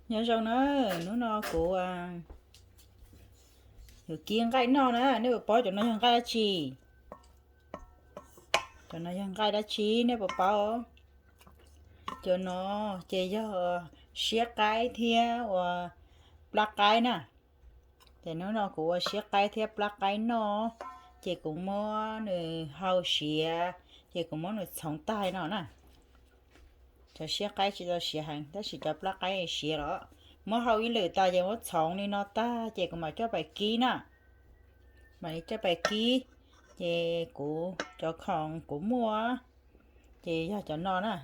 Nyob zoo na, hnub no kuv yuav kib nqaij noj na, nej puas paub cov no yog nqaij dab tsi? Cov no yog nqaij dab tsi nej puas paub? Cov no ces yog siab qaib thiab ua plab qaib na. Ces hnub no kuv ua siab qaib thiab plab qaib noj, ces kuv muab nws hau siav, ces kuv muab nws txhoov tag no na. Cov siab qaib tsis tau siav heev tab sis cov plab qaib siav los muab hau ib lwm tas ces muab txhoov li no tag ces kuv mam coj pais kib na. Mam li coj pais kib, ces kuv cov khoom kuv muaj, ces yog cov no na.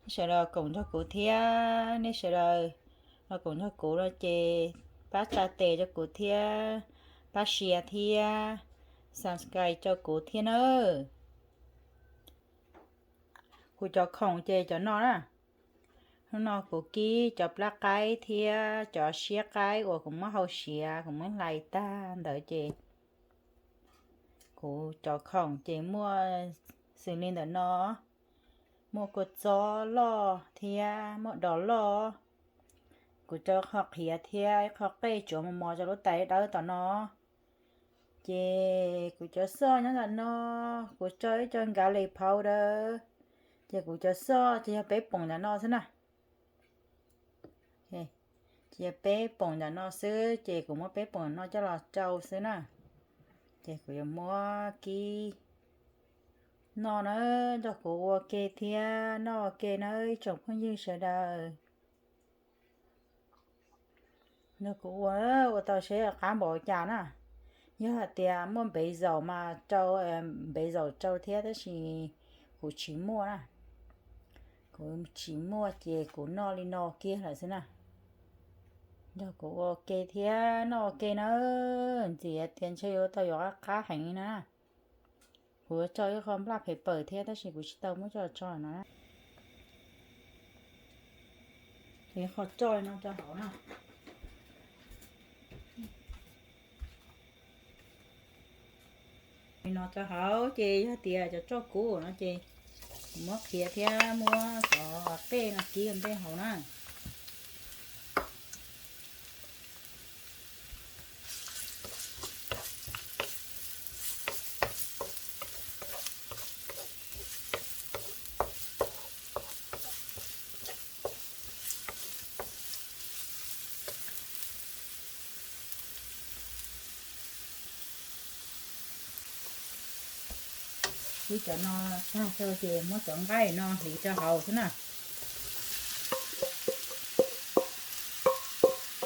Nej sawv daws koom nrog kuv thiab, nej sawv daws los koom nrog kuv no ces pab tsa tes rau kuv thiab, pab share thiab, subscribe rau kuv thiab nawb. Kuv cov khoom ces cov no na. Hnub no kuv kib cov plab qaib thiab cov siab qaib uas kuv muab hau siav kuv muab hlais tag ntawd ces kuv cov khoom ces muaj xws li ntawm no, muaj kua txob loj thiab muaj dos loj. Kuv rau qhov qhiav thiab ib qho qej tsuav mos mos rau lub tais dawb tom no. Ces kuv cov xoj nyob ntawm no, kuv tso ib co nkav li phau dawb. Ces kuv cov xoj ces yog peb poom ntawm no xwb na. Ces yog peb poom ntawm no xwb ces kuv muab peb poom no coj los rau xwb na. Ces kuv yuav muab kib noj na, nrog kuv ua ke thiab noj ua ke na ib tsoom phooj ywg sawv daws. Nrog kuv ua, ua tau seb qab npaum cas na. Yog hais tias muaj npev zaum mas rau npev zaum rau thiab tab sis kuv tsis muaj na. Kuv tsis muaj ces kuv noj li no kiag lawm xwb na. Nrog kuv ua ke thiab noj ua ke na. Ntxim tias ntshe yuav tau yuav qab qab heev na. Kuv yuav tso ib qho black pepper thiab tab sis kuv tsis tau muab coj tso no na. Ces qhov tso no rau hauv na. Li no rau hauv ces yog tias cov tsoj kub no ces muab qhiav thiab muab cov qej no kib ua ntej hauv na. Kib cov no tag xwb ces muab cov nqaij no hliv rau hauv xwb na.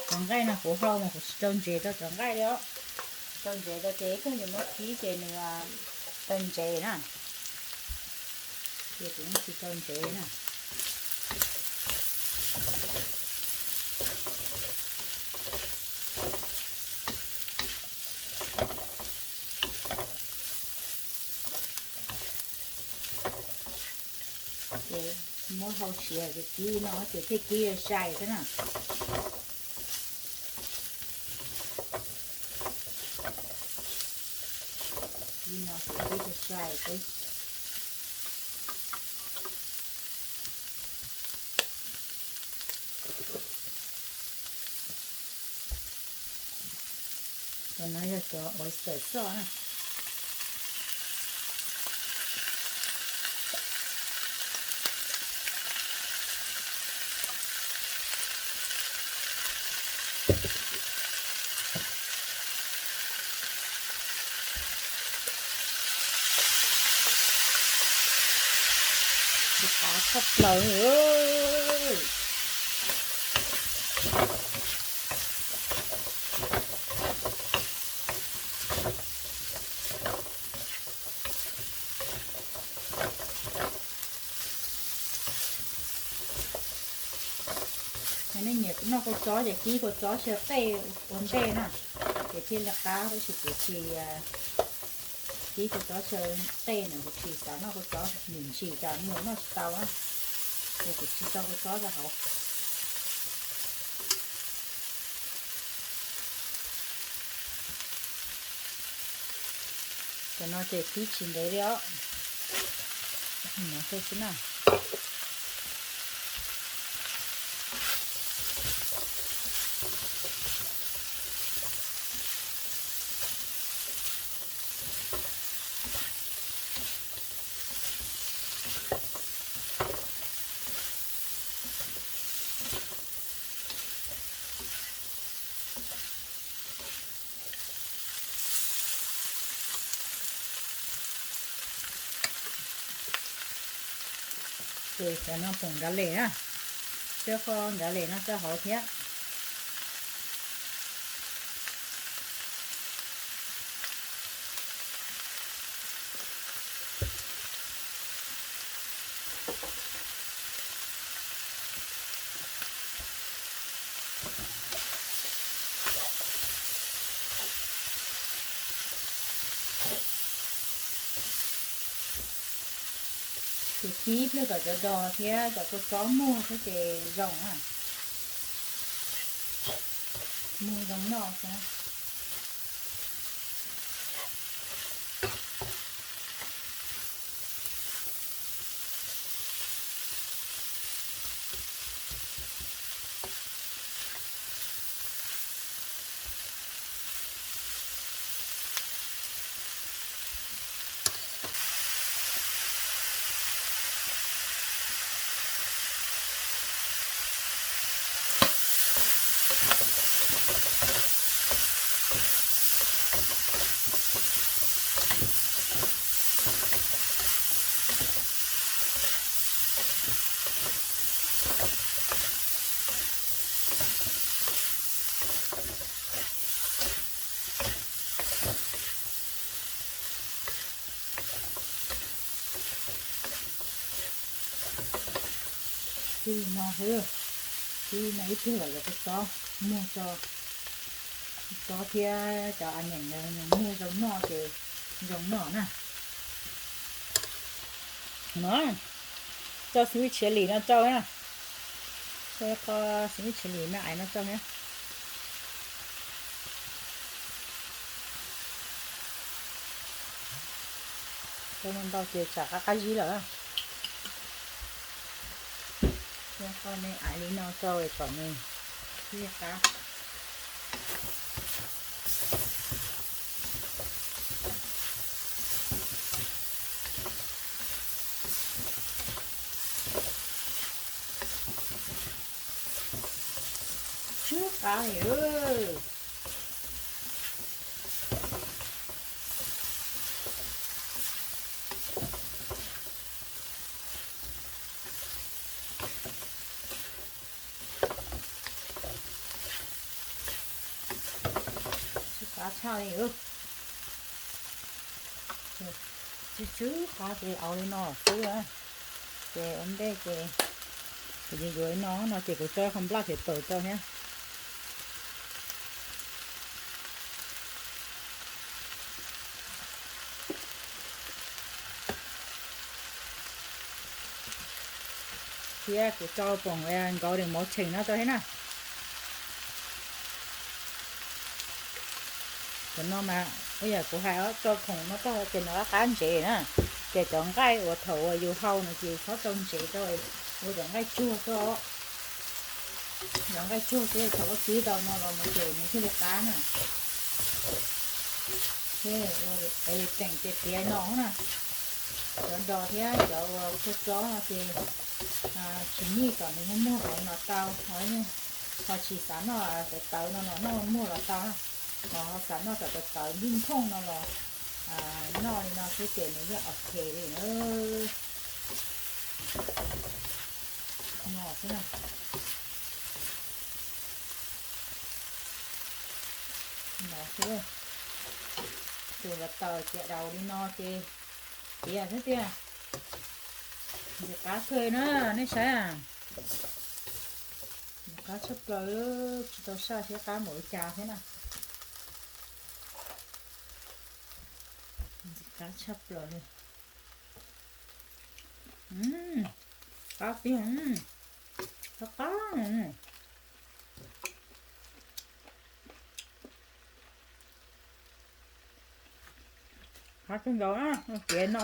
Cov nqaij no kuv hau mas kuv tsis rau ntsev rau cov nqaij li os. Tsis rau ntsev rau ces ib pliag yus muab kib ces nws tau ntsev na. Ces kuv tsis rau ntsev na. Ces muab hau siav ces kib no ces thiaj kib sai xwb na. Kib no ces kib sai xwb. Cov no yog cov oyster sauce na. Qab tshaj plaws. Nej nyiam noj kua txob ces kib kua txob xyaw qej ua ntej na, ces thiaj li qab, tab sis kuv tsis kib kua txob xyaw qej na, kuv tsis xav noj kua txob mus ntsis cas mus noj tsis tau na, ces kuv tsis tso kua txob rau hauv. Cov no ces kib tsis ntev li os. No xwb na. Ces cov no pom nkav les na, coj qho nkav les no rau hauv thiab. Ces kib pliag tom cov dos thiab cov kua txob muag thiab ces zoo na, muag zoo noj xwb. Tib li no xwb, tib li no ib pliag los yuav kua txob muag tso, kua txob thiab cov a nyeem ntawd muag zoo noj ces zoo noj na. No, tso xim chili no rau na, tso qho xim chili me ais no rau thiab. Tso ntau ces tsam qab qab zib lawm. Tso qho me ais li no rau kom nws thiaj qab. Tsw qab li. Tsw qab tshaj li. Tsw tsw qab ces au li no xwb. Ces ua ntej ces kuv yuav yuav li no no ces kuv tso qho nplaj thiab pawg rau thiab. Thiab kuv tso pom nkaus daim mov tshem no rau thiab na. Cov no mas ua yam kuv hais os, tso khoom no tag ces nws qab qab ntsev na. Ces cov nqaij uas thaum uas yus hau no ces txhob tso ntsev rau, ua cov nqaij tsuag xwb. Cov nqaij tsuag ces thaum ua kib tau no los mus ces nws thiaj li qab na. Ces ua tseem ces tiav no na. Cov dos thiab cov uas kua txob no ces tsis nij kom nws muag muag hauv no tau, ho tsis xav noj tawv tawv no los noj muag los tau na. Ho xav noj kom tawv tawv npij nphooj no los noj li no xwb ces nws yeej ok li na. No xwb na. No xwb. Tus hluav taws cia daus li no ces tiav xwb tiag. Ntxim qab kawg na, nej saib. Ntxim qab tshaj plaws, tsis tau saj thiab qab npaum li cas thiab na. Ntxim qab tshaj plaws li. Qab tiag, qab qab. Qab kawg nkaus na, tiav no,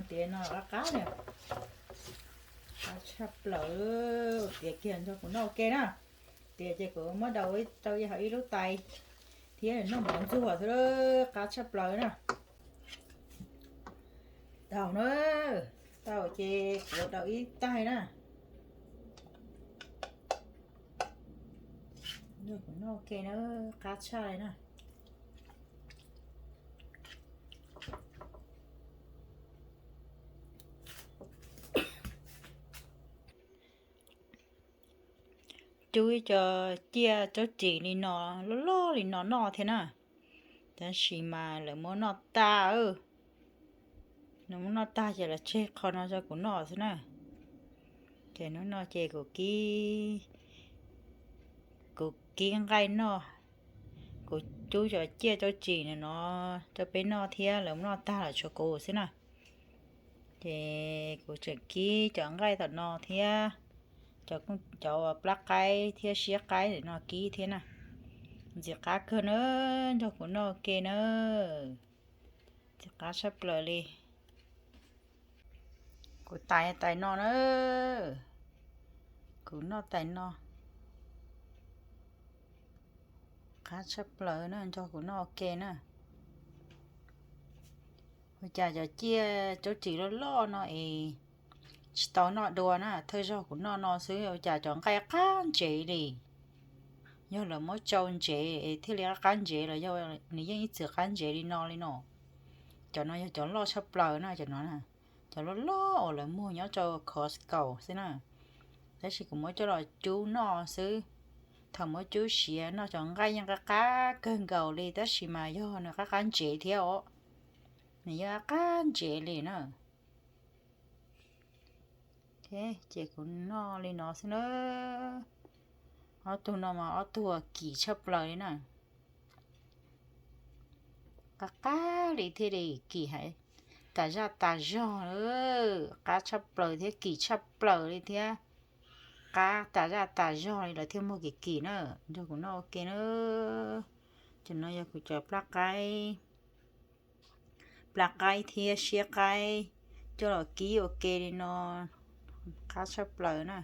tiav no qab qab li. Qab tshaj plaws, tiav kiag nrog kuv noj ua ke na. Tiav ces kuv muab daus rau hauv ib lub tais thiab noj mov ntxuag xwb, qab tshaj plaws na. Daus na, tau ces kuv daus ib tais na. Noj ua ke na, qab tshaj li na. cub ib co ciaj tsob ris li no, loj loj li no noj thiab na. Tab sis mas lawv muab noj tag, lawv muab noj tag ces lawv tseg qhov no rau kuv noj xwb na. Ces hnub no ces kuv kib, kuv kib nqaij noj, kuv cub cov ciaj tsob ris no rau peb noj thiab, lawv muab noj tag los tshuav kuv xwb na. Ces kuv tseem kib cov nqaij tom no thiab, cov plab qaib thiab siab qaib no kib thiab na. Ntxim qab kawg na, nrog kuv noj ua ke na. Ntxim qab tshaj plaws li. Kuv tais tais no na, kuv noj tais no. Qab tshaj plaws na, nrog kuv noj ua ke na. Ua cas cov ciaj tsob ris loj loj no es tsis tau noj dua na, thawj zaug kuv noj no xwb ua cas cov nqaij qab ntsev li. Yog lawv muab tsau ntsev es thiaj li qab qab ntsev los yog nws yeej ib txwm qab ntsev li no li no. Cov no yog cov loj tshaj plaws na, cov no, cov loj loj uas lawv muag nyob rau Costco xwb na. Tab sis kuv muab coj los cub noj xwb. Thaum muab cub siav noj cov nqaij yeej qab qab kawg nkaus li, tab sis mas yog nws qab qab ntsev thiab os. Nws yeej qab ntsev li na. Ces kuv noj li no xwb na. Ob tug no mas ob tug kim tshaj plaws li na. Qab qab li thiaj li kim heev, tas zaj tas zog, qab tshaj plaws thiab kim tshaj plaws li thiab. Qab tas zaj tas zog li lawv thiaj muag kim kim na. Nrog kuv noj ua ke na. Cov no yog kuv cov plab qaib, plab qaib thiab siab qaib, coj los kib ua ke li no, qab tshaj plaws na.